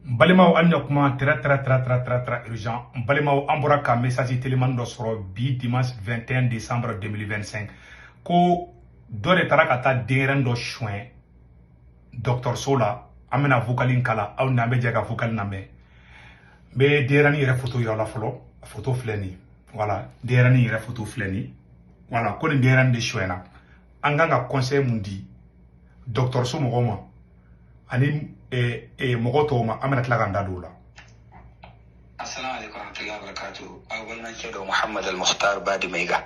N balimaw, an ɲa kuma très très très très très très urgent. N balimaw, an bɔra ka message telimani dɔ sɔrɔ bi, dimanche 21 décembre 2025, ko dɔ de taara ka taa denyɛrɛnin dɔ suɲɛ dɔgɔtɔrɔso la. An bɛna vocal in kala aw ni an bɛ jɛ ka vocal lamɛn. N bɛ denyɛrɛnin yɛrɛ photo yira la fɔlɔ. A photo filɛ nin ye. Voilà, denyɛrɛnin yɛrɛ photo filɛ nin ye. Voilà, ko nin denyɛrɛnin de suɲɛna. An kan ka conseil mun di dɔgɔtɔrɔso mɔgɔw ma ani mɔgɔ tɔw ma? An bɛna tila k'an da don o la. Assalamu alaikum warahmatullahi wabarakatuh. Aw balimakɛ dɔ, Muhammad Al Mukhtar Badi Maiga.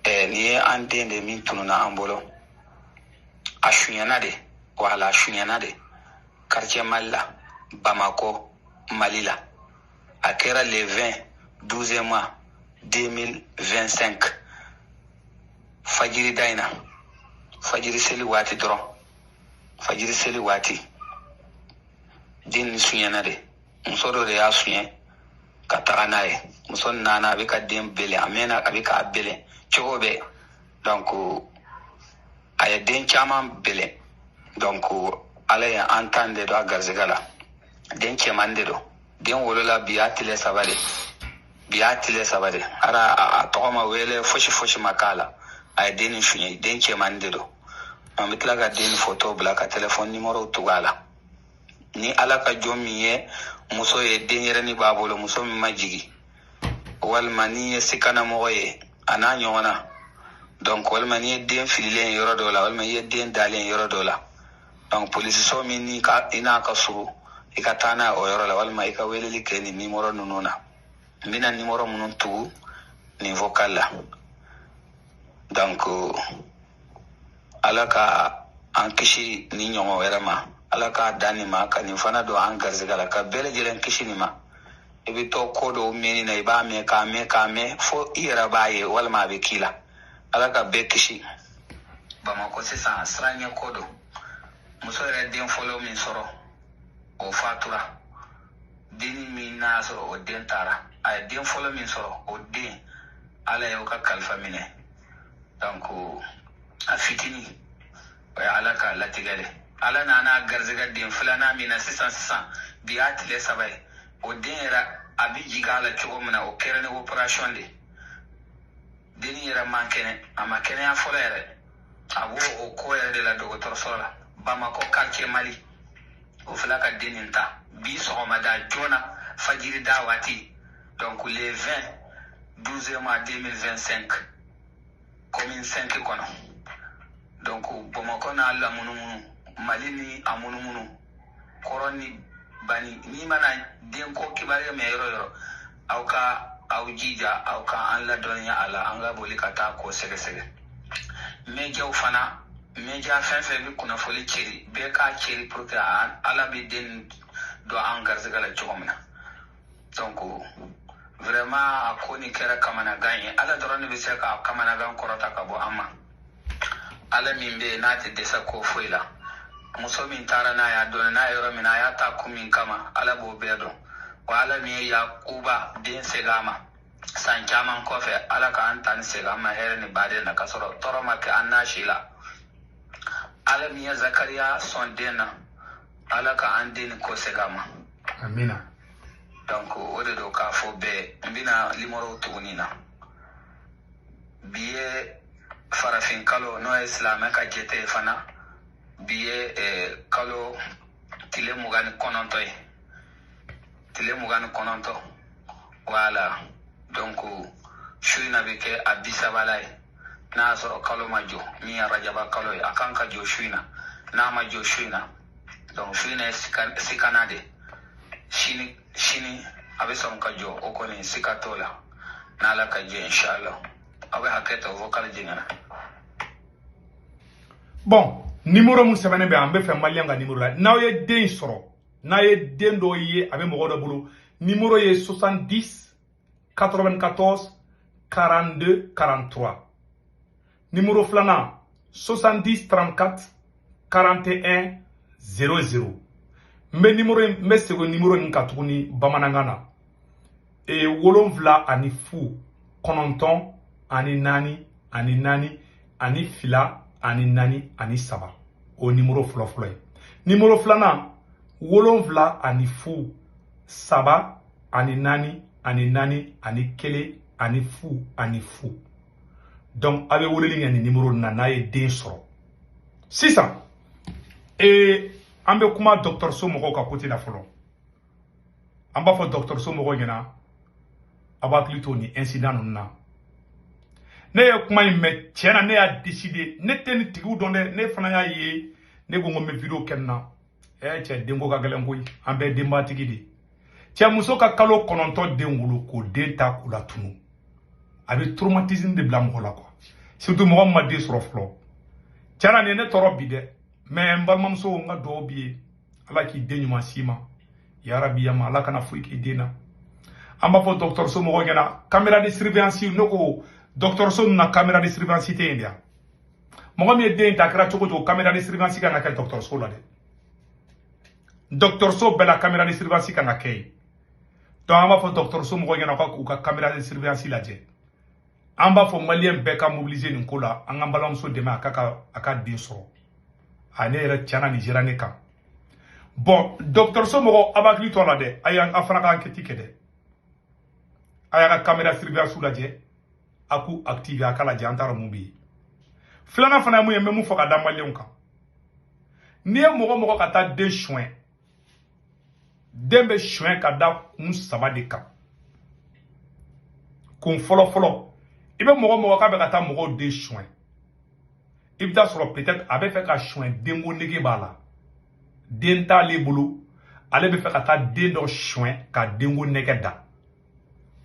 Nin ye an den de min tununa an bolo. A suɲɛna de, wala a suɲɛna de quartier Mali la, Bamako, Mali la. A kɛra le 20 12 mois 2025, fajiri da in na, fajiri seli waati dɔrɔn, fajiri seli waati. Den nin suɲɛna de. Muso dɔ de y'a suɲɛ ka taga n'a ye. Muso nana, a bɛ ka den belen, a mɛnna a bɛ k'a belen cogo bɛɛ. Donc a ye den caman belen. Donc Ala ye an tan de don a garisɛgɛ la. Den cɛman de don. Den wolola bi y'a tile 3 de, bi y'a tile 3 de. Ara a tɔgɔ ma wele, fosi fosi ma k'a la. A ye den nin suɲɛ. Den cɛman de don. An bɛ tila ka den photo bila, ka téléphone numéro tugu a la. Ni Ala ka jɔn min ye muso ye, denyɛrɛni b'a bolo, muso min ma jigi, walima n'i ye sikanamɔgɔ ye a n'a ɲɔgɔnna, donc walima n'i ye den fililen yɔrɔ dɔ la, walima i ye den dalen yɔrɔ dɔ la, donc polisiso min n'i ka i n'a ka surun, i ka taa n'a ye o yɔrɔ la, walima i ka weleli kɛ nin numéro ninnu na. N bɛna numéro minnu tugu nin vocal la. Donc Ala ka an kisi ni ɲɔgɔn wɛrɛ ma. Ala k'a dan nin ma, ka nin fana don an garisɛgɛ la, ka bɛɛ lajɛlen kisi nin ma. I bɛ to ko dɔw mɛnni na, i b'a mɛn k'a mɛn k'a mɛn, fo i yɛrɛ b'a ye walima a bɛ k'i la. Ala ka bɛɛ kisi. Bamakɔ sisan, siranɲɛ ko don. Muso yɛrɛ den fɔlɔ min sɔrɔ, o fatura. Denni min n'a sɔrɔ, o den taara. A ye den fɔlɔ min sɔrɔ, o den, Ala y'o ka kalifa minɛ. Donc a fitini, o ye Ala ka latigɛ de. Ala nana garisɛgɛ den filanan min na sisan sisan, bi y'a tile 3 ye. O den yɛrɛ, a bɛ jigin a la cogo min na, o kɛra ni opération de. Denni yɛrɛ man kɛnɛ, a ma kɛnɛya fɔlɔ yɛrɛ. A b'o o ko yɛrɛ de la dɔgɔtɔrɔso la, Bamakɔ quartier Mali. O fila ka den nin ta bi sɔgɔmada joona, fajiri da waati. Donc le 20 12 mois 2025, commune 5 kɔnɔ. Donc Bamakɔ n'a lamunumunu, Mali ni a munumunu, kɔrɔ ni bani, n'i mana denko kibaruya mɛn yɔrɔ yɔrɔ, aw ka aw jija, aw ka an ladɔnniya a la, an ka boli ka taa ko sɛgɛsɛgɛ. Médiaw fana, média fɛn fɛn bɛ kunnafoni ceri, bɛɛ k'a ceri pour que Ala bɛ den don an garisɛgɛ la cogo min na. Donc vraiment, a ko nin kɛra kamanagan ye. Ala dɔrɔn de bɛ se ka kamanagan kɔrɔta ka bɔ an ma. Ala min bɛ yen, n'a tɛ dɛsɛ ko foyi la. Muso min taara n'a y'a dɔn n'a ye yɔrɔ min na, a y'a ta kun min kama, Ala b'o bɛɛ dɔn. Wa Ala min ye Yakuba den segin a ma san caman kɔfɛ, Ala k'an ta ni segin an ma hɛrɛ ni baden na, k'a sɔrɔ tɔɔrɔ ma kɛ an n'a si la. Ala min ye Zakariya sɔn den na, Ala ka an den ni ko segin a ma. Amina. Donc o de don k'a fɔ bɛɛ. N bɛna limɔrɔw tuguni na. Bi ye farafin kalo, n'o ye silamɛ ka jate ye fana. Bi ye kalo tile 29 ye, tile 29. Voilà, donc su in na bɛ kɛ a 30la ye. N'a y'a sɔrɔ kalo ma jɔ, min ye rajaba kalo ye, a kan ka jɔ su in na. N'a ma jɔ su in na, donc su in na ye sikana de. Sini sini a bɛ sɔn ka jɔ, o kɔni sika t'o la, n'Ala ka jɛ, inshallah. Aw bɛ hakɛ to, vocal jiginna. Bon, numéro mun sɛbɛnnen bɛ, an bɛ fɛ maliyɛn ka numéro la. N'aw ye den sɔrɔ, n'a ye den dɔ ye, a bɛ mɔgɔ dɔ bolo, numéro ye 70 94 42 43. Numéro filanan, 70 34 41 00. N bɛ numéro in, n bɛ segin numéro nin kan tuguni bamanankan na. 70 94 44 2 43, o numéro fɔlɔ fɔlɔ ye. Numéro filanan, 7 ani 0 3 ani 4 ani 4 ani 1 ani 0 ani 0. Donc a bɛ weleli kɛ nin numéro na n'a ye den sɔrɔ. Sisan an bɛ kuma dɔgɔtɔrɔso mɔgɔw ka côté la fɔlɔ. An b'a fɔ dɔgɔtɔrɔso mɔgɔw ɲɛna, a b'a hakili to nin incident ninnu na. Ne ye kuma in mɛn, tiɲɛ na, ne y'a décider, ne tɛ nin tigiw dɔn dɛ. Ne fana y'a ye, ne ko n ko n bɛ vidéo kɛ nin na. Cɛ, denko ka gɛlɛn koyi, an bɛɛ ye denbatigi de. Cɛ, muso ka kalo 9 den wolo, k'o den ta k'o latunu, a bɛ traumatisme de bila mɔgɔ la quoi, surtout mɔgɔ min ma den sɔrɔ fɔlɔ. Tiɲɛ na, nin ye ne tɔɔrɔ bi dɛ. Mais n balimamuso, n ka dugawu b'i ye, Ala k'i den ɲuman s'i ma yarabi yama, Ala kana foyi k'i den na. An b'a fɔ dɔgɔtɔrɔso mɔgɔw ɲɛna, caméra de surveillance, ne ko dɔgɔtɔrɔso ninnu na, caméra de surveillance tɛ yen de. Mɔgɔ min ye den ta, a kɛra cogo cogo, caméra de surveillance kan ka kɛ dɔgɔtɔrɔso la dɛ. Dɔgɔtɔrɔso bɛɛ la, caméra de surveillance kan ka kɛ yen. Donc an b'a fɔ dɔgɔtɔrɔso mɔgɔw ɲɛna k'u ka caméra de surveillance lajɛ. An b'a fɔ maliyɛn bɛɛ ka mobiliser nin ko la, an k'an balimamuso dɛmɛ a ka den sɔrɔ. A ne yɛrɛ, tiɲɛna, nin géré ne kan. Bon, dɔgɔtɔrɔso mɔgɔw, a b'a hakili to a la dɛ. A y'an fana ka enquête kɛ dɛ. A y'a ka caméra surveillance lajɛ, a k'u activer, a k'a lajɛ, an t'a dɔn mun bɛ yen. Filanan fana ye mun ye? N bɛ mun fɔ ka da maliyɛnw kan: n'i ye mɔgɔ mɔgɔ ka taa den suɲɛ, den bɛ suɲɛ ka da kun saba de kan. Kun fɔlɔ fɔlɔ, i bɛ mɔgɔ mɔgɔ k'a bɛ ka taa mɔgɔw den suɲɛ, i bɛ taa sɔrɔ peut-être a bɛ fɛ ka suɲɛ, denko nege b'a la, den t'ale bolo, ale bɛ fɛ ka taa den dɔ suɲɛ ka denko nɛgɛ da.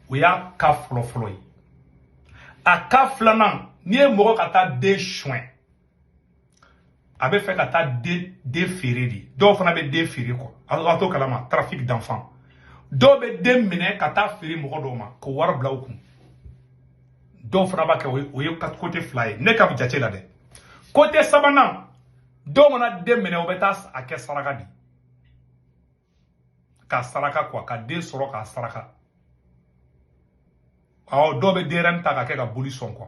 O y'a ka fɔlɔ fɔlɔ ye. A ka filanan, n'i ye mɔgɔ ka taa den suɲɛ, a bɛ fɛ ka taa den feere de. Dɔw fana bɛ den feere kɔ, a t'o kalama, trafic d'enfants. Dɔw bɛ den minɛ ka taa feere mɔgɔ dɔw ma k'o wari bila u kun. Dɔw fana b'a kɛ. O ye côté fila ye ne ka jate la dɛ. Côté sabanan, dɔw mana den minɛ, u bɛ taa a kɛ saraka de, ka saraka quoi, ka den sɔrɔ k'a saraka. Awɔ, dɔw bɛ denyɛrɛnin ta ka kɛ ka boli sɔn quoi.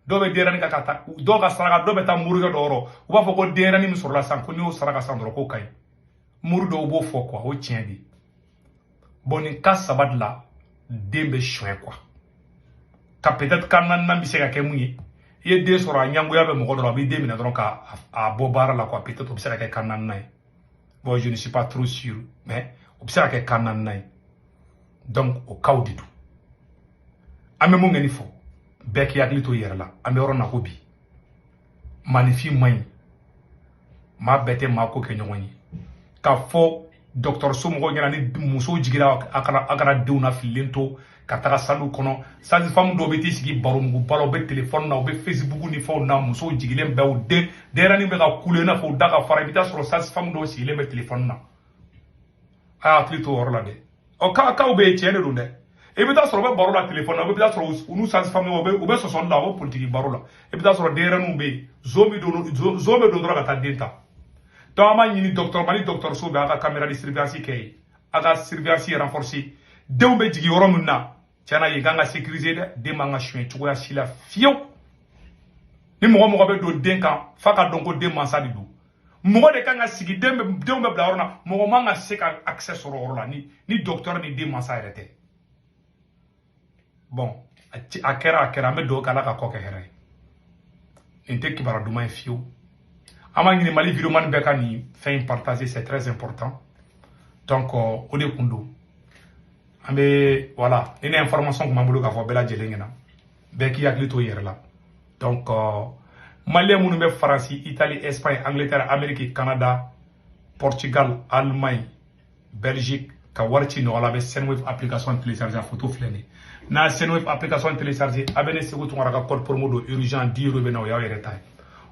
Dɔw bɛ denyɛrɛnin ka taa, dɔw ka saraka, dɔw bɛ taa morikɛ dɔ yɔrɔ, u b'a fɔ ko denyɛrɛnin min sɔrɔla sisan, ko n'i y'o saraka sisan dɔrɔn, k'o ka ɲi. Mori dɔw b'o fɔ quoi, o tiɲɛ de. Bon, nin ka saba de la, den bɛ suɲɛ quoi. Ka peut-être ka naaninan bɛ se ka kɛ mun ye? I ye den sɔrɔ, a ɲangoya bɛ mɔgɔ dɔ la, a b'i den minɛ dɔrɔn ka a bɔ baara la quoi. Peut-être o bɛ se ka kɛ ka naaninan ye. Bon, je ne suis pas trop sûr, mais o bɛ se ka kɛ ka naaninan ye. Donc o kaw de don. An bɛ mun kɛ ni fɔ, bɛɛ k'i hakili to i yɛrɛ la. An bɛ yɔrɔ na ko bi, maninfin man ɲi, maa bɛɛ tɛ maa ko kɛ ɲɔgɔn ye. K'a fɔ dɔgɔtɔrɔso mɔgɔw ɲɛna, ni musow jiginna, a kana denw na fililen to ka taga saliw kɔnɔ. Sage-femme dɔw bɛ t'i sigi baromuguba la, u bɛ telefɔni na, u bɛ Facebook ni fɛnw na. Musow jigilen bɛɛ, u den denyɛrɛnin bɛ ka kule i n'a fɔ u da ka fara, i bɛ taa sɔrɔ sage-femme dɔw sigilen bɛ telefɔni na. A y'a hakili to o yɔrɔ la dɛ. Ɔ kaw bɛ yen, tiɲɛ de don dɛ. I bɛ taa sɔrɔ u bɛ baro la telefɔni na, i bɛ taa sɔrɔ u n'u sage-femme u bɛ sɔsɔli la, u bɛ politiki baro la. I bɛ taa sɔrɔ denyɛrɛninw bɛ yen, zon bɛ don, zon bɛ don dɔrɔn ka taa den ta. Donc an b'a ɲini dɔgɔtɔrɔ Mali dɔgɔtɔrɔso bɛ, a ka caméra de surveillance kɛ yen, a ka surveillance renforcer. Denw bɛ jigin yɔrɔ min na, tiɲɛna, yen kan ka sécuriser dɛ. Den man ka suɲɛ cogoya si la fiyewu. Ni mɔgɔ mɔgɔ bɛ don den kan, f'a ka dɔn ko den mansa de don. Mɔgɔ de kan ka sigi, den bɛ, denw bɛ bila yɔrɔ la, mɔgɔ man ka se ka accès sɔrɔ yɔrɔ la ni docteur ni den mansa yɛrɛ tɛ. Bon, a kɛra, a kɛra, an bɛ dugawu kɛ, Ala ka kɔ kɛ hɛrɛ ye. Nin tɛ kibaruya duman ye fiyewu. An b'a ɲini Mali vidéoman bɛɛ ka nin fɛn in partager, c'est très important. Donc o de kun don. An bɛ, voilà, ni information kun b'an bolo k'a fɔ bɛɛ lajɛlen ɲɛna, bɛɛ k'i hakili to i yɛrɛ la. Donc maliyɛn minnu bɛ Faransi, Italie, Espagne, Angleterre, Amérique, Canada, Portugal, Allemagne, Belgique, ka wari ci nɔgɔ la, a bɛ Sendwave application télécharger. A photo filɛ nin ye. N'a Sendwave application télécharger, a bɛ ne Segu Tunkara ka code promo don, urgent 10 euros bɛ na, o y'aw yɛrɛ ta ye.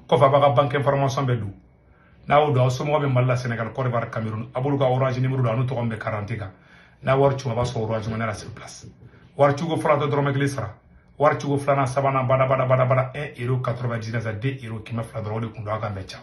Kɔfɛ, a b'a ka banque information bɛɛ don. N'a y'o don, aw somɔgɔw bɛ Mali la, Sénégal, Côte d'Ivoire, Cameroun, a b'olu ka Orange numéro don, a n'u tɔgɔ min bɛ carte kan. N'a wari ci, a b'a sɔrɔ Orange Money la sur place. Wari ciko fɔlɔ, tɛ dɔrɔmɛ kelen sara. Wari ciko filanan, sabanan, bada bada bada bada, 1 euro 99, 2 euro, 200 dɔrɔn, o de kun don. A kan bɛɛ ca.